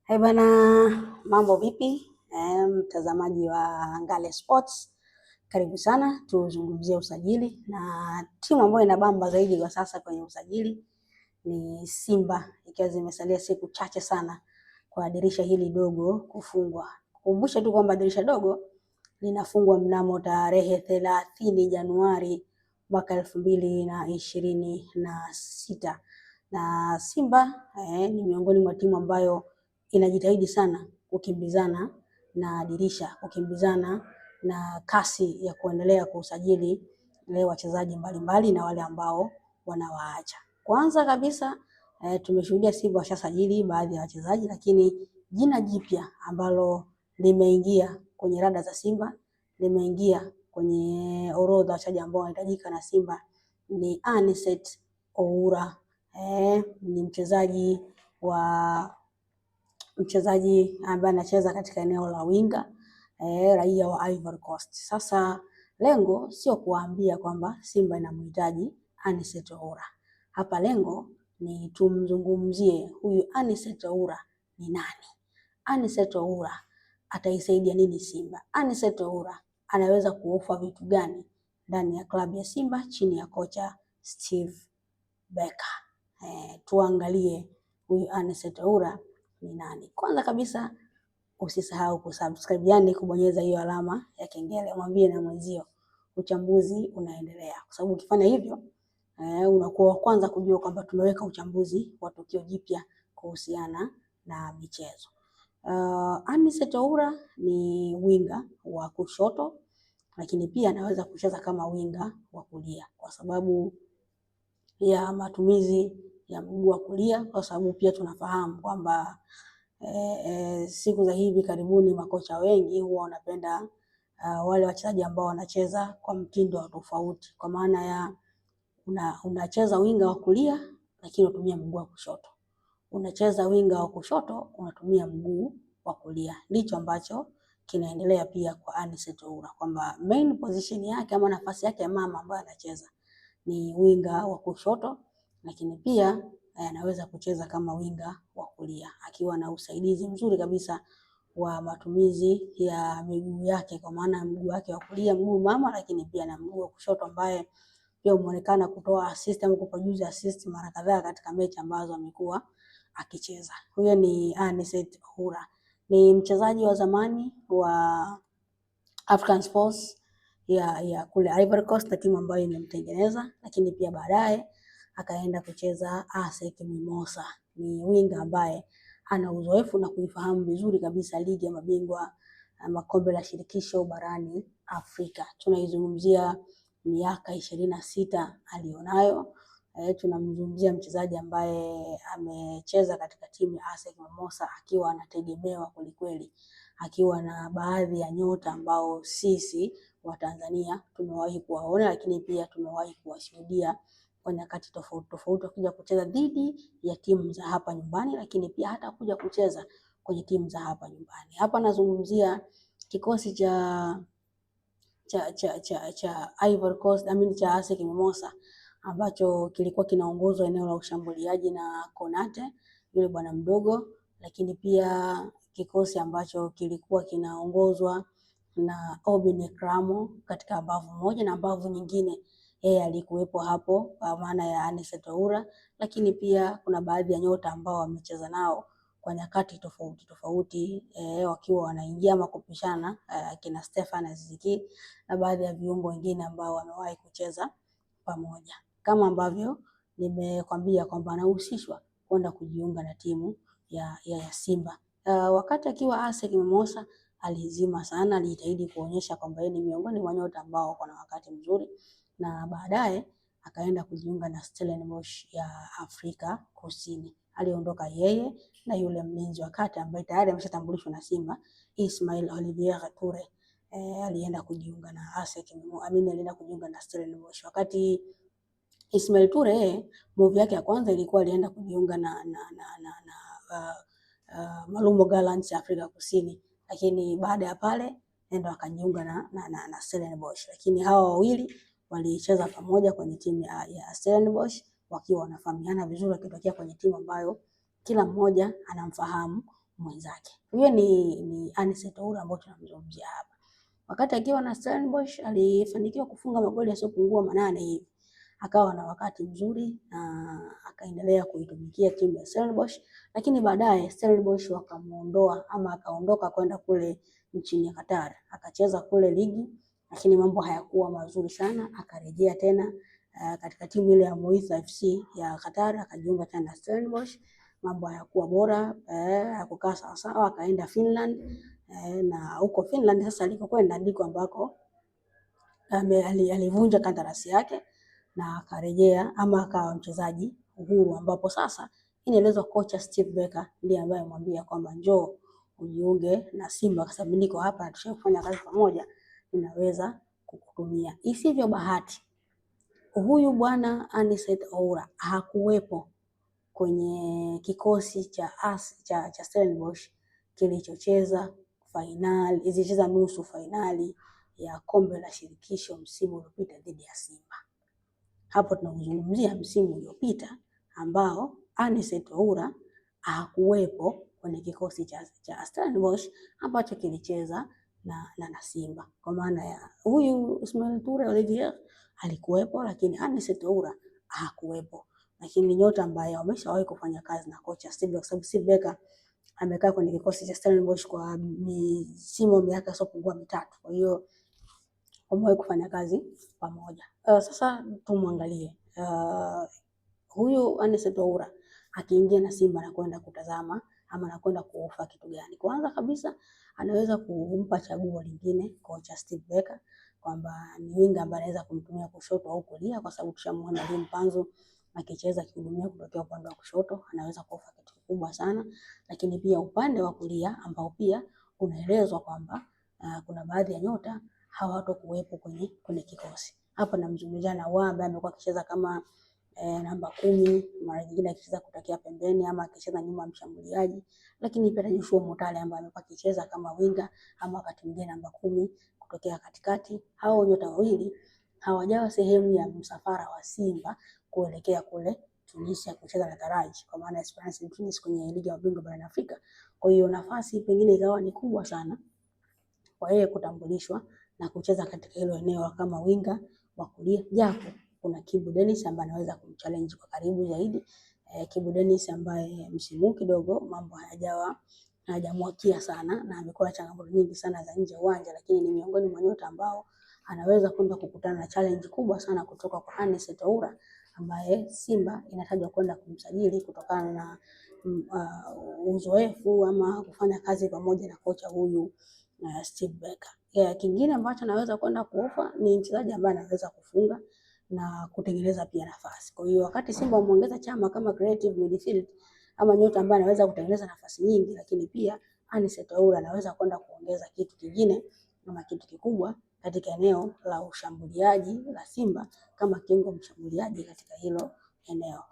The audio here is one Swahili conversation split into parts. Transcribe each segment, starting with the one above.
Hey bana, mambo vipi? Mtazamaji wa Ngale Sports, karibu sana tuzungumzie usajili, na timu ambayo inabamba zaidi kwa sasa kwenye usajili ni Simba, ikiwa zimesalia siku chache sana kwa dirisha hili dogo kufungwa. Kukumbusha tu kwamba dirisha dogo linafungwa mnamo tarehe 30 Januari mwaka 2026 na Simba ni miongoni mwa timu ambayo inajitahidi sana kukimbizana na dirisha, kukimbizana na kasi ya kuendelea kusajili wachezaji mbalimbali na wale ambao wanawaacha. Kwanza kabisa tumeshuhudia Simba washasajili baadhi ya wachezaji, lakini jina jipya ambalo limeingia kwenye rada za Simba, limeingia kwenye orodha wachezaji ambao wanahitajika na Simba ni Anicet Oura. Ni mchezaji wa mchezaji ambaye anacheza katika eneo la winga raia wa Ivory Coast. Sasa lengo sio kuwaambia kwamba Simba inamhitaji Anicet Oura. Hapa lengo ni tumzungumzie huyu Anicet Oura ni nani? Anicet Oura ataisaidia nini Simba? Anicet Oura anaweza kuofa vitu gani ndani ya klabu ya Simba chini ya kocha Steve Barker? Tuangalie huyu Anicet Oura ni nani. Kwanza kabisa usisahau kusubscribe, yani kubonyeza hiyo alama ya kengele, mwambie na mwenzio uchambuzi unaendelea, kwa sababu ukifanya hivyo unakuwa wa kwanza kujua kwamba tumeweka uchambuzi wa tukio jipya kuhusiana na michezo. Anicet Oura ni winga wa kushoto, lakini pia anaweza kucheza kama winga wa kulia kwa sababu ya matumizi ya mguu wa kulia, kwa sababu pia tunafahamu kwamba siku za hivi karibuni makocha wengi huwa wanapenda wale wachezaji ambao wanacheza kwa mtindo wa tofauti, kwa maana ya unacheza winga wa kulia lakini unatumia mguu wa kushoto, unacheza winga wa kushoto unatumia mguu wa kulia. Ndicho ambacho kinaendelea pia kwa Anicet Oura kwamba main position yake ama nafasi yake ya mama ambayo anacheza ni winga wa kushoto, lakini pia anaweza kucheza kama winga wa kulia akiwa na usaidizi mzuri kabisa wa matumizi ya miguu yake, kwa maana mguu wake wa kulia, mguu mama, lakini pia na mguu wa kushoto ambaye pia umeonekana kutoa assist au kuproduce assist mara kadhaa katika mechi ambazo amekuwa akicheza. Huyo ni Anicet Oura, ni mchezaji wa zamani wa African Sports ya kule Ivory Coast na timu ambayo imemtengeneza, lakini pia baadaye akaenda kucheza ASEC Mimosa. Ni winga ambaye ana uzoefu na kuifahamu vizuri kabisa ligi ya mabingwa makombe la shirikisho barani Afrika. Tunaizungumzia miaka 26 alionayo. Tunamzungumzia mchezaji ambaye amecheza katika timu ya ASEC Mimosa akiwa anategemewa kwelikweli, akiwa na baadhi ya nyota ambao sisi wa Tanzania tumewahi kuwaona, lakini pia tumewahi kuwashuhudia kwa nyakati tofauti tofauti wakija kucheza dhidi ya timu za hapa nyumbani, lakini pia hata kuja kucheza kwenye timu za hapa nyumbani. Hapa nazungumzia kikosi cha Ivory Coast, I mean cha ASEC Mimosa ambacho kilikuwa kinaongozwa eneo la ushambuliaji na Konate yule bwana mdogo, lakini pia kikosi ambacho kilikuwa kinaongozwa na Obin Kramo katika mbavu moja na mbavu nyingine yeye alikuwepo hapo kwa maana ya Anicet Oura, lakini pia kuna baadhi ya nyota ambao wamecheza nao kwa nyakati tofauti tofauti wakiwa wanaingia ama kupishana kina Stefan Aziz Ki na baadhi ya viungo wengine ambao wamewahi kucheza pamoja, kama ambavyo nimekwambia kwamba anahusishwa kwenda kujiunga na timu ya Simba. Wakati akiwa ASEC Mimosa alizima sana, alijitahidi kuonyesha kwamba yeye ni miongoni mwa nyota ambao wako na wakati mzuri, na baadaye akaenda kujiunga na Stellenbosch ya Afrika Kusini. Aliondoka yeye na yule mlinzi wa kati ambaye tayari ameshatambulishwa na Simba, Ismail Olivier Toure. Alienda kujiunga na ASEC Mimosa, I mean alienda kujiunga na Stellenbosch. Wakati Ismail Toure move yake ya kwanza ilikuwa alienda kujiunga na Malumo Gallants ya Afrika Kusini, lakini baada ya pale ndio akajiunga na Stellenbosch. Lakini hawa wawili walicheza pamoja kwenye timu ya Stellenbosch wakiwa wanafahamiana vizuri, wakitokea kwenye timu ambayo kila mmoja anamfahamu mwenzake. Huyo ni Anicet Oura ambaye tunamzungumzia hapa. Wakati akiwa na Stellenbosch alifanikiwa kufunga magoli yasiyopungua 8 hivi, akawa na wakati mzuri na akaendelea kuitumikia timu ya Stellenbosch, lakini baadaye Stellenbosch wakamuondoa ama akaondoka kwenda kule nchini Qatar, akacheza kule ligi, lakini mambo hayakuwa mazuri sana, akarejea tena katika timu ile ya Muitha FC ya Qatar, akajiunga tena na Stellenbosch, mambo hayakuwa bora, hayakukaa sawa sawa, akaenda Finland na huko Finland sasa alikokwenda ndiko ambako alivunja kandarasi yake na akarejea ama akawa mchezaji uhuru, ambapo sasa inaelezwa kocha Steve Barker ndiye ambaye amemwambia kwamba njoo ujiunge na Simba kwa sababu niko hapa na tushafanya kazi pamoja, ninaweza kukutumia. Isivyo bahati, huyu bwana Anicet Oura hakuwepo kwenye kikosi cha Stellenbosch kilichocheza fainali, ilicheza nusu fainali ya kombe la shirikisho msimu uliopita dhidi ya Simba. Hapo tunazungumzia msimu uliopita ambao Anicet Oura hakuwepo kwenye kikosi cha Stellenbosch ambacho kilicheza na Simba. Kwa maana ya huyu Ismail Toure Olivier alikuwepo, lakini Anicet Oura hakuwepo. Lakini nyota ambaye wameshawahi kufanya kazi na kocha Steve Barker, kwa sababu Steve Barker amekaa kwenye kikosi cha Stellenbosch kwa misimu miaka isiyopungua 3. Kwa hiyo wamewahi kufanya kazi pamoja. Sasa tumwangalie huyu Anicet Oura akiingia na Simba na kwenda kutazama ama anakwenda kuofa kitu gani. Kwanza kabisa anaweza kumpa chaguo lingine kocha Steve Barker kwamba ni winga ambaye anaweza kumtumia kushoto au kulia, kwa sababu tushamuona Elie Mpanzu akicheza akihudumia kutokea upande wa kushoto, anaweza kuofa kitu kikubwa sana. Lakini pia upande wa kulia ambao pia unaelezwa kwamba kuna baadhi ya nyota hawatokuwepo kwenye kikosi. Hapa namzungumzia na Wa ambaye amekuwa akicheza kama namba 10, mara nyingine akicheza kutokea pembeni ama akicheza nyuma ya mshambuliaji, lakini pia Joshua Mutale ambaye amekuwa akicheza kama winga ama wakati mwingine namba 10 kutokea katikati. Hao nyota wawili hawajawa sehemu ya msafara wa Simba kuelekea kule Tunisia kucheza na Taraji, kwa maana Esperance de Tunis kwenye ligi ya mabingwa barani Afrika. Kwa hiyo nafasi pengine ikawa ni kubwa sana kwa yeye kutambulishwa na kucheza katika hilo eneo kama winga wa kulia, japo kuna Kibu Dennis ambaye anaweza kumchallenge kwa karibu zaidi. Kibu Dennis ambaye msimu kidogo mambo hayajamwakia sana na amekuwa na changamoto nyingi sana za nje uwanja, lakini ni miongoni mwa nyota ambao anaweza kwenda kukutana na challenge kubwa sana kutoka kwa Anicet Oura ambaye Simba inatajwa kwenda kumsajili kutokana na uzoefu ama kufanya kazi pamoja na kocha huyu Steve Barker. Kingine ambacho anaweza kwenda kuofa ni mchezaji ambaye anaweza kufunga na kutengeneza pia nafasi. Kwa hiyo wakati Simba wameongeza Chama kama creative midfield ama nyota ambaye anaweza kutengeneza nafasi nyingi, lakini pia Anicet Oura anaweza kwenda kuongeza kitu kingine ama kitu kikubwa katika eneo la ushambuliaji la Simba kama kiungo mshambuliaji katika hilo eneo.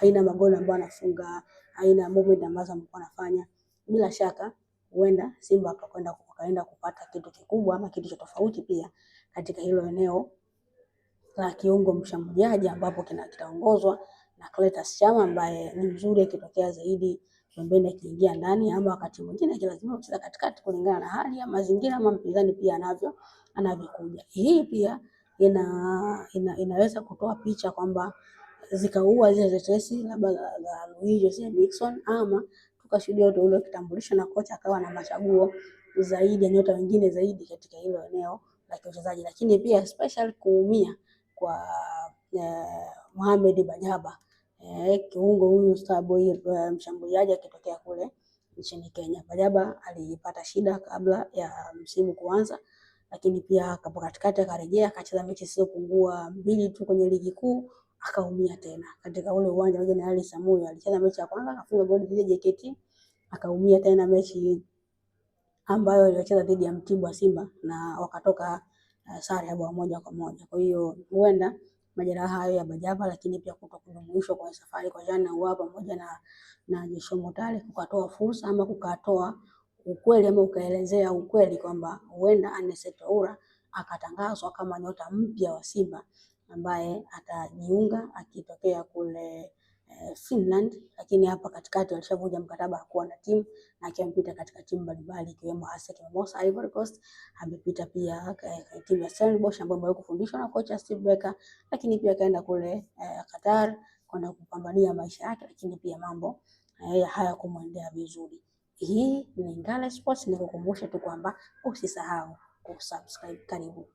Aina magoli ambayo anafunga, aina movement ambazo amekuwa anafanya, bila shaka huenda Simba wakaenda kupata kitu kikubwa ama kitu cha tofauti pia katika hilo eneo la kiungo mshambuliaji ambapo kitaongozwa na Clatous Chama ambaye ni mzuri akitokea zaidi pembeni akiingia ndani ama wakati mwingine akilazimika kucheza katikati kulingana na hali ya mazingira ama mpinzani pia anavyokuja. Hii pia inaweza kutoa picha kwamba zikaua zile tetesi labda za Luis Jose Miquissone ama tukashuhudia ule kitambulisho na kocha akawa na machaguo zaidi ya nyota wengine zaidi katika hilo eneo la kiuchezaji, lakini pia special kuumia kwa Mohamed Bajaba kiungo huyu starboy mshambuliaji akitokea kule nchini Kenya. Bajaba alipata shida kabla ya msimu kuanza, lakini pia hapo katikati akarejea akacheza mechi zisizopungua 2 tu kwenye ligi kuu akaumia tena katika ule uwanja wa Jenerali Samuyo. Alicheza mechi ya kwanza akafunga goli dhidi ya JKT, akaumia tena mechi ambayo ilicheza dhidi ya Mtibwa Simba na wakatoka sare ya bao 1-1. Kwa hiyo huenda majeraha hayo ya Bajaba, lakini pia kutokujumuishwa kwenye safari kwa Jean Ahoua pamoja na Joshua Mutale kukatoa fursa ama kukatoa ukweli ama ukaelezea ukweli kwamba huenda Anicet Oura akatangazwa kama nyota mpya wa Simba ambaye atajiunga akitokea kule Finland, lakini hapa katikati alishavuja mkataba kuwa na timu na akiwa amepita katika timu mbalimbali ikiwemo ASEC Mimosas Ivory Coast, amepita pia timu ya Stellenbosch ambayo imewahi kufundishwa na kocha Steve Barker, lakini pia akaenda kule Qatar kwenda kupambania maisha yake, lakini pia mambo hayakumwendea vizuri. Hii ni Ngale Sports, nikukumbusha tu kwamba usisahau kusubscribe. Karibu.